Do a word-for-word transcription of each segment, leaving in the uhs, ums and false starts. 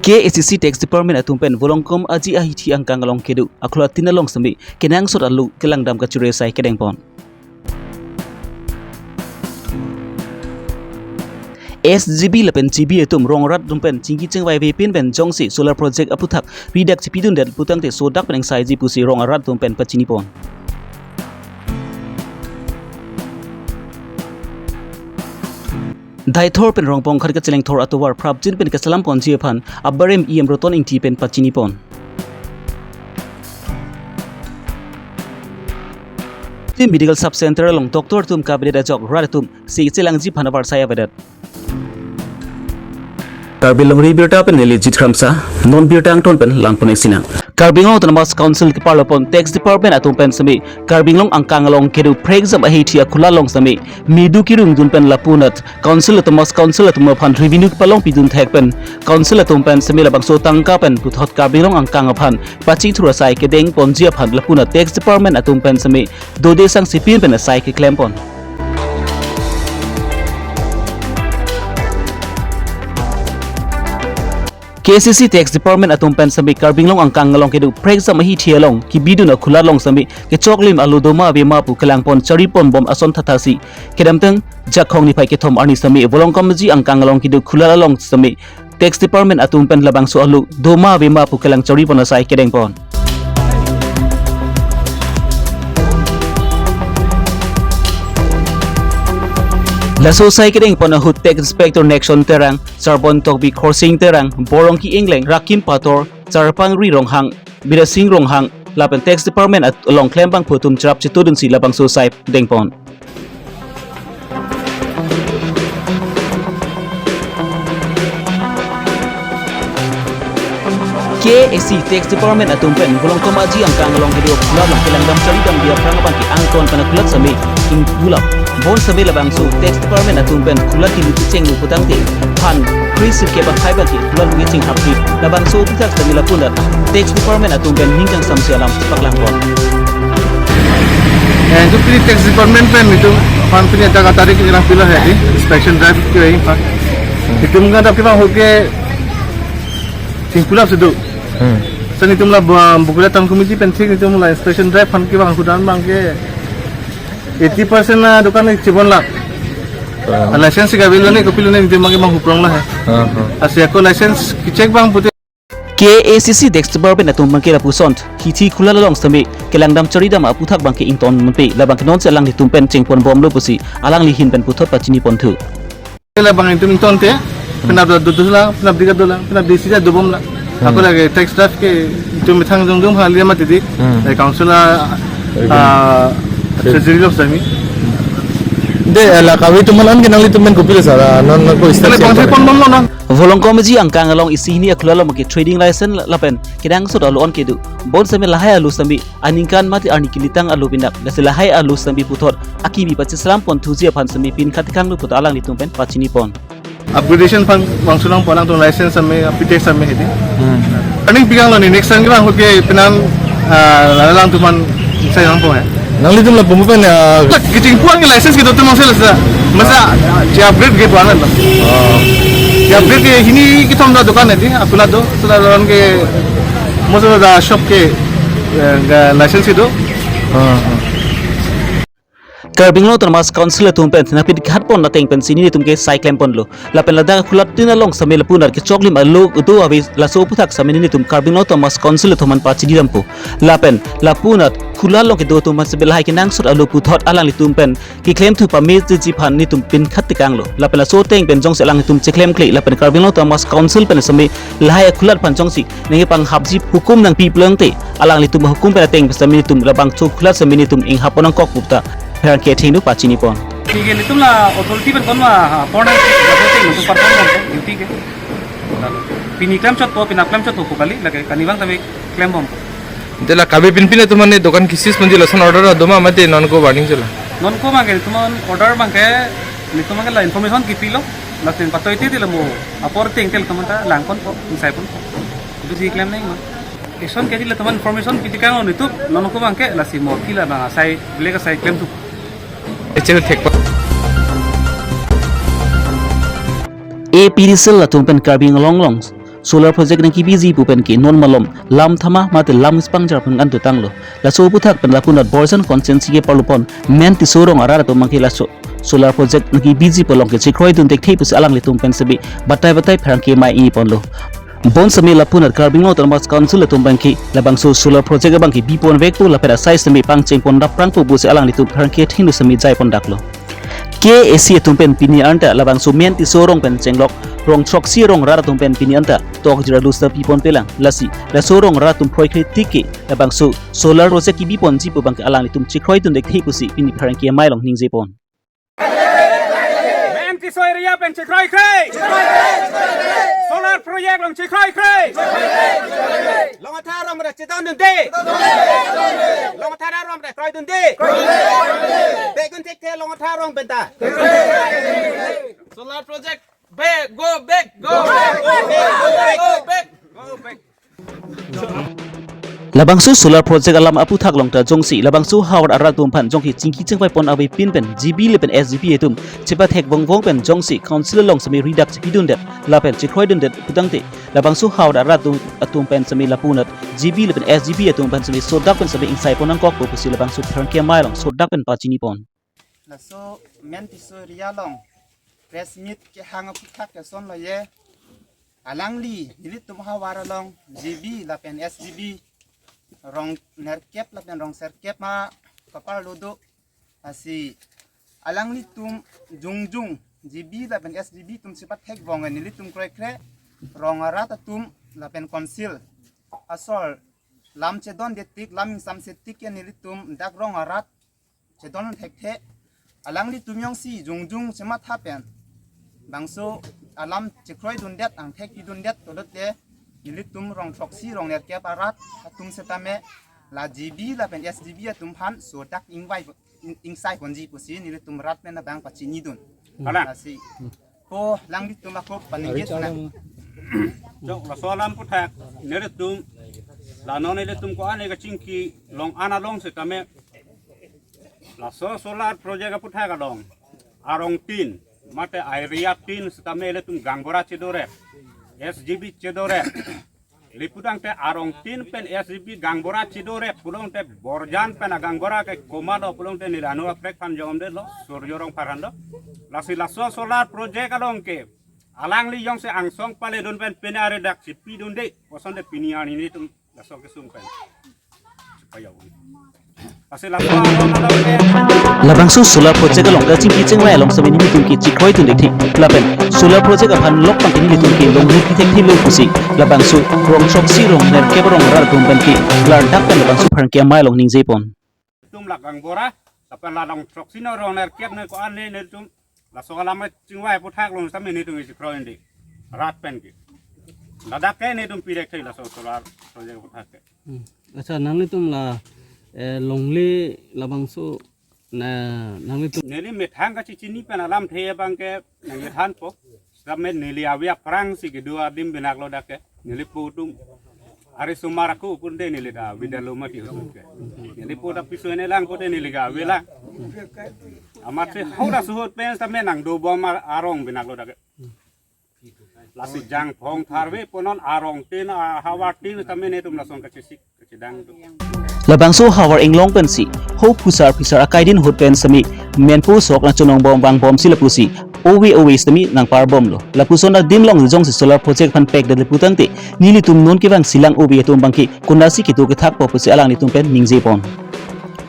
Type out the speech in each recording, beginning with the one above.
K A C C Tax Department atum pen Volongkom Aji ahithi angkang along kedo akhulat tin along sitame kenangsot alo kelangdam kachere asai kedengpon. S G B lapen G B atum rong arat atum pen chingki chingvaivepin pen jongsi solar project aputhak ridak chipidundet putangte sodak pen ingsaiji pusi rong arat atum pen pachinipon. Deithor pen Rongpong khat kacheleng thor atovar prapjin pen kachelamponji aphan abarim E M Roton Ingti pen pachinipon. Team Medical Sub Center along doctor atum kabidet ajok rat atum si chelangji aphan avarsai avedet. Karbi Longri birta pen neli Jit Kramsa, non birta angton pen langpon-ik sinang. Karbi Anglong Autonomous Council keparlopon Tax Department atum pen sitame Karbi Anglong angkang along kedo prekjam ahithi akhulat along sitame medu kerungdun pen lapunat Council Autonomous Council atum aphan revenue kepalongpidun thek pen Council atum pen sitame labangso tangka pen puthot Karbi Anglong angkang aphan pachithur asai kedengponji aphan lapunat Tax Department atum pen sitame dode sangsipin pen asai keklempon. K A C C Tax Department atum pen sitame Karbi Anglong angkang along kedo prekjam ahithi along kebidun akhulat along sitame kechoklim alo doma avema pu kelangpon chariponbom ason thathasi kedamtang Jakhong niphai kethom arni sitame Volongkom Aji angkang along kedo akhulat along sitame Tax Department atum pen labangso alo doma avema pu kelang charipon asai kedengpon. Laso asai kedengpon ahut Tax Inspector Nexon Terang, Sarbon Tokbi, Khorsing Terang, Borongki Engleng, Rakim Pator, Charpangri Ronghang, Bidasing Ronghang lapen Tax Department at- along klembangphu atum cherap chetudunsi labangso asai dengpon. K A C Tax Department atum pen Volongkom Aji angkang along kedo akhulat along kelangdam charidamji aphrang abangke angton pen akhulat sitame ingpulap. Bonsitame labangso Tax Department atum pen akhulat kelu kechenglo putangte phan kre sirkep akhai abangke akhulat kecheng hapri. Labangso aputhak sitame lapunat Tax Department atum pen ning kangsamse alam paklangpon. Eh, itu pini Tax Department pen itu, aphan pini ajak atarik ini pilo hai di, inspection drive ke ini, Pak. Itum kan tapi bang hoke singpulap sedu. Hmm. Sen itum la bu-, bukula town committee pen thik itum la inspection drive aphan kevang hudan abangke eighty percent la dukan ni chibon la. Ah. License ka bill ni kopilo ni itum abangke mang huprong la hai. Ah, ah. Asi ako license kechek abang pute. K A C C Tax Department atum abangke lapuson hithi akhulat along sitame kelangdam charidam aputhak abangke ington mate labangke nonsi alanglitum pen chengponbomlo pusi alangli ahin pen puthot pachiniponthu. Labang itum ingtonte, penap do do la, penap dika do la, penap desi ja dobom la. Hmm. Ako lagi tax drive ke itum methang jong jong hali mati di. Hmm. Eh, council a, Revenue. Ah, Revenue. Treasury lo sami. De, la kami teman an kenang itum pen kopilo sara, non non ko Kali istri bangsa siapa? Ponbomlo non. Volongkom Aji angkang along isi hini akhulat along ke trading license lapen kenangsot alo-an kedo. Bonsitame lahai alo sitame aningkan mate arni kelitang alo pinak, lasi lahai alo sitame puthot akimi pachiselamponthuji aphan sitame pinkhat kanglo puthot alanglitum pen pachinipon. Upgradation aphan vangsunang ponang tung license sitame, P T X sitame hedi. Hmm. Aning pigang lo ni next time kevang hoke penang, ah, lalang atum aphan sai nangpo hai. Nanglitum lapu mo pen, ah, Tak kechingpuan ke license kedo atum angsai lasa. Masa, ah, si upgrade ke puan lo. Oh. Si upgrade ke hini kethom do dukan hedi, akhulat do, sila lawan ke, most of the shop ke, eh, ga license kedo. Ah, ah. Karbi Anglong Autonomous Council atum pen napit khatpon ateng pensi nelitum ke sai klemponlo. Lapen ladak akhulat tin along sitame lapunar kechoklim alo do ave laso aputhak sitame nelitum Karbi Anglong Autonomous Council atum aphan pachinidampo. Lapen lapunar akhulat along kedo atum aphan sitame lahai kenangsot alo puthot alanglitum pen keklemthu pame ji aphan nelitum pinkhat tekanglo. Lapen laso ateng pen jongsi alanglitum cheklemkle lapen Karbi Anglong Autonomous Council pen sitame lahai akhulat aphan jongsi nangkepanghapji hukum nangpi plangte alanglitum hukum pen ateng pen sitame nelitum labangso akhulat sitame nelitum inghap nangkok pu ta pherangke athengno pachinipon. Pini ke nelitum la authority pen konma, ah, apor nang, authority nelitum perform nang duty ke. Lalu pini klemchotpo, penap klemchotpo pu kali, lake kaningvang tame klembom. Ante la kabe pinpin atum mane dukan kisis manji lason order do ma mate non ko warning chola. Non ko abangke nelitum order abangke nelitum abangke la information kepilo, lapen patoi te dilo mo apor ateng tel teman ta langponpo, insaiponpo. Itu si klem nang ma. Action ke dilo teman information pitikang lo nelitum, non ko abangke lasi mo kila abang asai, black asai klemthu. Echel thekpo. A P D cell atum pen Karbi Anglong along Solar project nangkebiji pu pen ke non malom lam thama mate lam ispang jar pen an tutanglo. Laso aputhak pen lapunat Borjan constituency ke parlupon Men Tisso rong arat atum abangke laso solar project nangkebiji pu along ke chekroidun thekthe pusi alanglitum pen sebe batai batai pherangke mai-i ponlo. Bonsitame lapunat Karbi Anglong Autonomous Council atum abangke labangso solar project abangke bipon vekpo lapen asai sitame pangcheng pon dap prangpo pusi alanglitum pherangke thengno sitame jai pon daklo. K A A C atum pen pini anta labangso Men Tisso rong pen chenglok rong throksi rong rat atum pen pini anta tokjir alu sita pipon pelang. Lasi laso rong rat atum phroikre tik ke labangso solar project kebiponji pu abangke alanglitum chekroidun thekthe pusi pini pherangke amei along ningje pon. Men Tisso area pen chekroikre. Solar project along chekroikre. Longkethar rong pen chedondunde. Longkethar rong pen kroidunde. Vekdun thekthe Longkethar rong pen ta. Solar project back, go back, go back, go back, go back. Labangso solar project alam aputhak along ta jongsi labangso havar arat atum aphan jongsi chingki chingvai pon avepin pen G B lapen S G B atum chepathek vongvong pen jongsi council along sitame ridak chepidundet lapen chekroidundet putangte labangso havar arat atum, atum pen sitame lapunat G B lapen S G B atum pen sitame sodak pen sitame ingsai pon nangkokpo pusi labangso pherangke amei along sodak pen pachini pon. Laso Men Tisso area along press meet kehang aputhak ke ason lo ye. Alangli nelitum havar along G B lapen S G B rong nerkep lapen rong serkep ma kaparlo do. Lasi alanglitum jongjong G B lapen S G B atum chepathek vong nelitum kroikre rong arat atum lapen council asor lam chedonde tik, lam ingsamse tik ke nelitum dak rong arat chedon thekthe. Alanglitum jongsi jongjong chematha pen bangso alam chekroidundet angthek pidundet to lote nelitum rong throksi rong nerkep arat atum sitame la G B lapen S G B atum aphan sodak ingvai ing-, ingsai ponji pusi nelitum rat pen abang pachinidun. Kalang. Lasi ko alanglitum ako paningit na. Chok, laso alam aputhak nelitum la non nelitum ko-an ke kachingki long an along sitame laso solar project aputhak along arong tin mate area tin sitame ilitum gaonbura chedorep, S G B chedorep. Lapu tangte arong tin pen S G B gaonbura chedorep pulote Borjan pen agaonbura ke komatlo pulote neli anu aprek aphan jongdetlo, Surjo Rongphar aphan do. Lasi laso solar project along ke alangli jongsi angsong paledun pen pine ari dak chepidunde, kosonde pini arni nelitum laso kesung pen. Supaya un. Lasi laso along along ke. Labangso solar project along kachingki chingvai along sitame nelitum ke chekroidun thekthe. Lapen solar project aphan lok tang nelitum ke longle pithekthe lo pusi labangso rong throksi rong nerkep rong rat atum pen ke klardak pen labangso pherangke amei along ningje pon. Tum la gaonbura, lapen la rong throksi no rong nerkep ne ko-an ne nelitum laso alam chingvai aputhak along sitame nelitum isi kroide rat pen ke. Ladak ke nelitum pi thekthe laso solar project aputhak ke. Hmm. Accha, nanglitum la, eh, longle labangso na nanglitum. Neli methang kachechini pen alamthe abangke nangthanpo. Sitame neli ave aphrangsi kedo adim binaklo dak ke. Neli po atum arisomar ako punte neli ta bida lo mati husut ke. Neli po ta piso ne lang kote neli ke avelang. Amatsi hadak suhut pen sitame nangdobom ar-, arong binaklo dak ke. Lasi jangphong tharve punon arong tin, ah, havar tin sitame nelitum lason kachesik kachedang do. Labangso havar inglong pensi ho phusar phisar akai din ahut pen sitame menpo sok nangchonongbom vangbomsi lapusi ove ove sitame nangparbomlo. Lapuson adim along jongsi solar project aphan pekdet lapu tangte nelitum non kevangsi lang ove atum abangke konatsi kedo kethakpo pusi alanglitum pen ningje pon.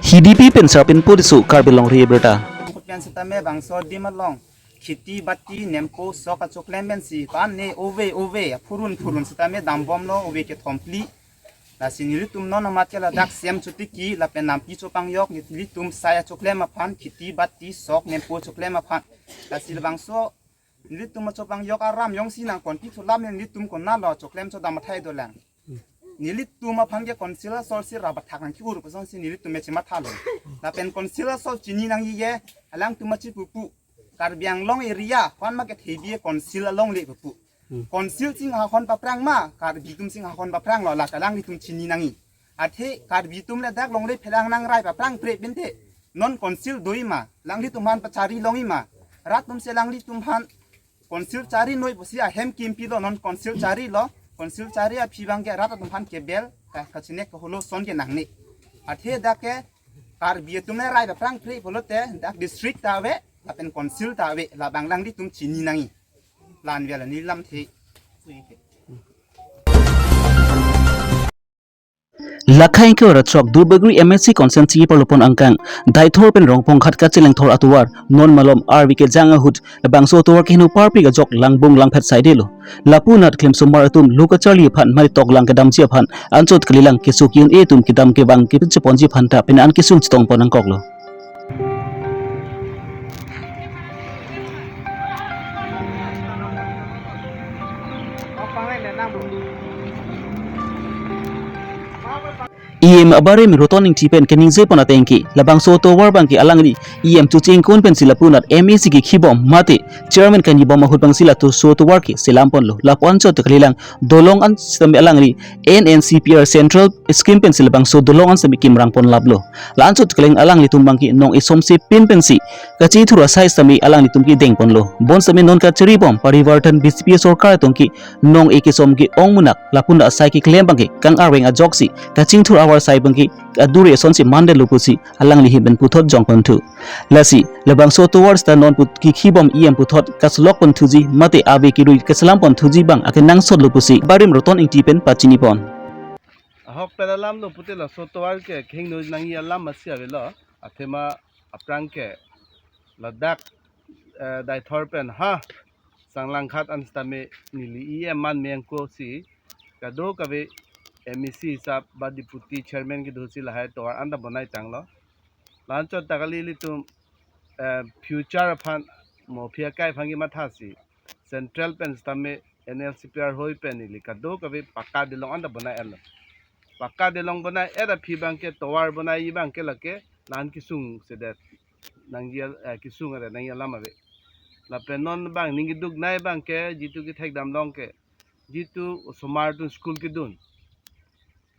Hidipi pen Sarpinpo Tisso, Karbi Longri Abirta. Pen sitame bangso adim along kheti bati nempo sok achoklem pensi pan ne ove ove aphurun phurun sitame dambomlo ove kethom phli. Lasi nelitum non amat ke ladak sem chotiki lapen nampi chopangjok nelitum sai achoklem aphan kheti bati sok nempo choklem aphan. Lasi labangso nelitum achopangjok aram jongsi nangkonti thulam nelitum konatlo choklem chodam athai dolang. Nelitum aphan ke council asor si rabathak nangki-ur pusonsi nelitum me chemathalo. Lapen council asor chini nangji ye alangtum achipupu. Karbi Anglong area aphan ma kethebi council alongle pupu. Hmm. Council chinghahon paprang ma, Karbi atum chinghahon papranglo la alanglitum chini nangji. Athe Karbi atum ladak longle phelang nangrai paprang pre pinte. Non council doi ma, alanglitum aphan pachari longji ma. Rat atumsi alanglitum aphan council chari noi pusi ahem kimpilo, non council charilo. Council chari aphi abangke rat atum aphan kebel, ka, kachinek kaholo ason ke nangne. Athe dak ke Karbi atum le rai aphrang phre pulote dak district ta ave, lapen council ta ave, labang alanglitum chini nangji. Lan vel ani lamthe. Lakha ingkoi ra throk Duarbagori M A C constituency parlopon angkang Deithor pen Rongphongkhat kacheleng thor atovar non malom arve kejang ahut labangso atovar keheno parpik ajok langbung langphet saidelo. Lapu anat klemsomar atum lo kacharli aphan mari toklang kedamji aphan anchot kalilang keso ki-un-e atum kedam kevang kepincheponji aphan ta pini an kesung chetongpon nangkoklo. E M abarim Roton Ingti pen keningjepon ateng ke labangso atovar abangke alangli E M chuche ingkun pensi lapu anat M A C kekhibom mate chairman kanyibom ahut abangsi laso atovar ke selamponlo. Lapu anchot kalilang dolong an sitame alangli N N C P R central scheme pensi labangso dolong an sitame kimrangpon laplo. La anchot kalilang alanglitum abangke nong isomse pin pensi kachithur asai sitame alanglitum kedengponlo. Bonsitame non kacharibom Parivartan B J P sorkar atum ke nong-e kesom ke-ong munak lapu anat asai keklem abangke kang-arveng ajoksi kachingthur avar asai abangke adure asonsi mandetlo pusi alangli ahin pen puthot jongponthu. Lasi labangso atovar sita non put kekhibom E M puthot kasolokponthuji mate ave kerui kaselamponthuji abang akenangsotlo pusi abarim Roton Ingti pen pachinipon. Ahok pen alamlo pute laso atovar ke khengno nangji alam masi avelo, athema aphrang ke ladak, eh, Deithor pen ha Sanglangkhat an sitame neli E M man mengko si kadokave M A C hisap ba deputy chairman kedo si lahai atovar anta bonai tanglo. La anchot ta kali ilitum, eh, future aphan mo aphi akai aphan kematha si central pen sitame N L C P R hoi pen neli kadokave pakka dolong anta bonai-etlo. Pakka dolong bonai-et aphi abangke atovar bonai abangke lake la-an kesung sedet nangji, eh, kesung ave nangji alam ave. Lapen non abang ning keduk nai abangke jitu kethekdam long ke jitu osomar atum school kedun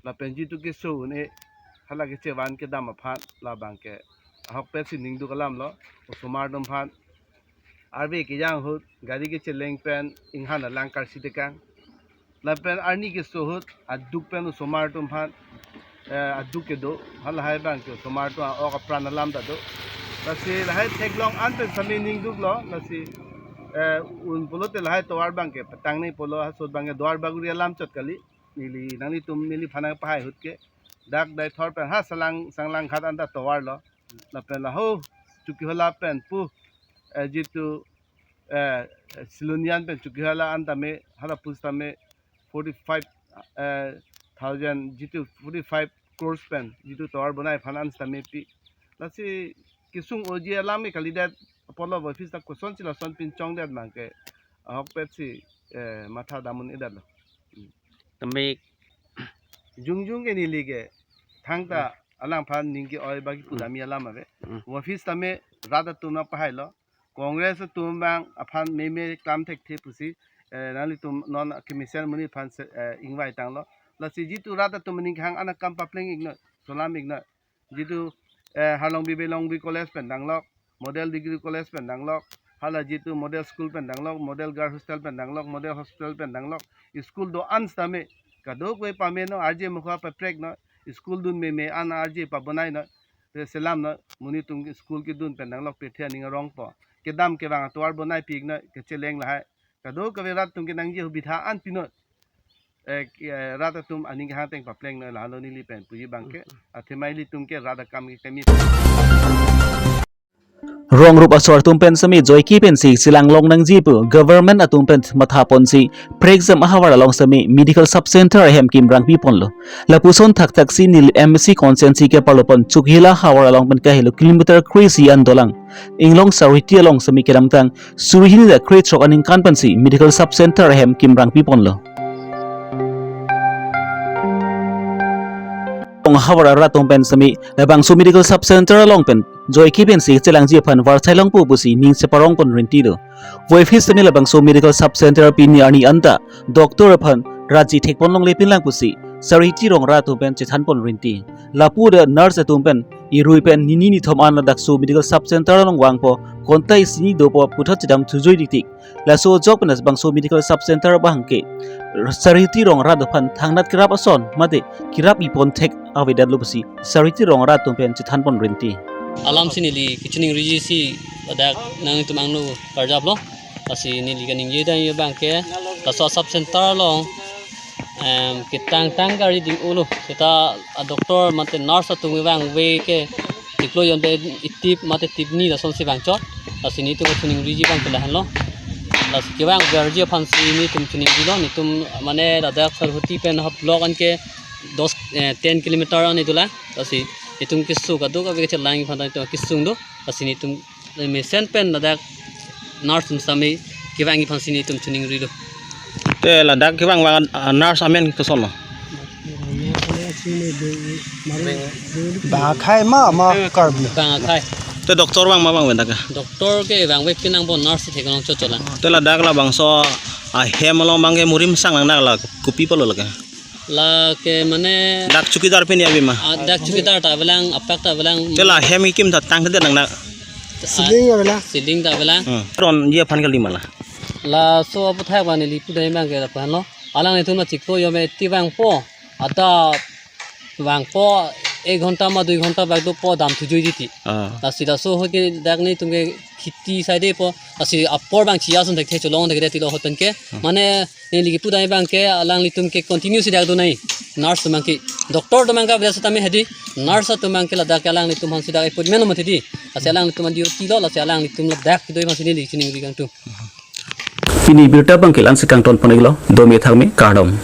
lapen jitu keso un-e hala kechevan kedam aphan labangke ahokpet si ning duk alamlo. Osomar atum aphan arve kejang ahut gari kecheleng pen inghan alang karsi tekang. Lapen arni keso ahut aduk pen osomar atum aphan, eh, aduk kedo, halahai abangke osomar atum a-ok apran alam ta do. Lasi lahai theklong an pen sitame ning duklo, lasi, eh, un pulote lahai atovar abangke petang ne pulo, hasot abangke Duarbagori alam chot kali, neli nanglitum neliphan nangpahai ahut ke dak Deithor pen ha Salang, Sanglangkhat anta atovarlo. Lapen laho Chokihola pen pu, eh, jitu, eh, Silonijan pen Chokihola anta me, hala pusitame forty-five, eh, thousand, jitu forty-five crores pen jitu atovar bonai aphan an sitame pi. Lasi kesung oji alam ke kalidet apotlo, office ta kosonsi lason pinchongdet abangke ahokpet si, eh, matha dam un-edetlo. Tame jongjong ke neli ke thangta alangphan ning ke-oi bagi pudami alam ave. Hmm. Office tame rat atum nangpahailo. Congress atum abang aphan meme klam thekthe pusi, eh, nanglitum non kemesen amonit aphan se, eh, ingvai tanglo. Lasi jitu rat atum aning kehang an akam papleng-iknoi, solam-iknoi. Jitu, eh, Harlongbi Belongbi College pen danglok, Model Degree College pen danglok, hala jitu Model School pen danglok, Model Girl Hostel pen danglok, Model Hospital pen danglok, school do-an sitame kadokave pamenoi, arje mukha papreknoi, school dun meme an arje pabonainoi, te selamnoi, monit atum school kedun pen danglok, pethe aning arongpo. Kedam kevang atovar bonai piknoi, kecheleng lahai. Kadokave rat atum ke nangji hubidha an pinoi. Eh, ke, eh, rat atum aning kehang ateng paplengnoi, lahelo neli pen puji abangke. Athema ilitum ke rat akam ke kemi. Rong rup asor atum pen sitame joike pensi chelang long nangji pu government atum pen mathaponsi Prekjam ahavar along sitame medical sub center ahem kimrang piponlo. Lapuson thakthak si neli M A C constituency keparlopon Chokihola havar along pen kahelo kilometer kre-isi an dolang Inglong Sarhiti along sitame kedamtang suri hini ra krethrok aningkan pensi medical sub center ahem kimrang piponlo. Rong havar arat atum pen sitame labangso medical sub center along pen joike pensi chelangji aphan varsai longpo pusi ning cheparongpon rintilo. Voiphit sitame labangso medical sub center pini arni anta doctor aphan ratji thekpon longle pinlang pusi Sarhiti rong arat atum pen chethanpon rinti. Lapu ta nurse atum pen Irui pen nini nithom an ladak so medical sub center along vangpo, konta isi ni dopo puthot chedam thujui titik. Laso ajok pen labangso medical sub center abang ke Sarihoti Rongrat aphan thangnat kerap ason mate kerap ipon thek avedetlo pusi Sarihoti Rongrat atum pen chethanpon rinti. Alam si neli kachiningriji si ladak nangtum angno karjaplo. Lasi neli kaningje dam abang ke laso sub center along, em, ketang tang gari ding-olo. Seta a doctor mate nurse atum kevangve ke chiklo jonte itip mate tipni lasonsi vangchot. Lasi netum kachiningriji abang ke lahenlo. Lasi kevangverji aphansi netum chiningrilo. Netum mane ladak Sarihoti pen ha block anke dos, eh, ten kilometer an dolang. Lasi netum keso kadokave kachelang aphan netum kesung do. Lasi netum mesen pen ladak nurse atum sami kevangji aphansi netum chiningrilo. Te ladak kevang vang, ah, nurse amen kosonlo? Bang akhei ma, ma Karbi? Bang akhei. Te doctor vang ma vangve dak? Doctor kevangve pinangpo, nursi theklong chot chot lang. Te ladak labangso ahem along abang ke murim sang nang dak la kopi pulo lake? Lake mane dak chowkidar pen ya bi ma? Ah, dak chowkidar ta avelang, apak ta avelang. Te la hem kekim ta tangte nang dak? Ceiling avelang. Ceiling ta avelang. Hmm. Ron ye aphan kali ma la? Laso aputhak abang neli pudai abang ke lapulo. Alanglitum ma chiklo jonte itip vangpo. Adap vangpo, ek ghonta ma dui ghonta bak dopo dam thujui titi. Ah. Lasi laso ahut ke dak netum ke kheti saidepo. Lasi apor abang chiya ason thekthe, cholong thekthe tilo ahut pen ke. Hmm. Mane neli kepudai abang ke alanglitum ke continue si dak do nai. Nurse atum abang ke, doctor atum abang ke biasa tame hedi. Nurse atum abang ke ladak ke alanglitum aphansi dak appointment lo mati di. Lasi alanglitum an duty lo, lasi alanglitum ladak kedo aphansi neli chiningri kangtung. Pini abirta abang ke la-ansi kangtonpon-iklo, dome thakme, kardom.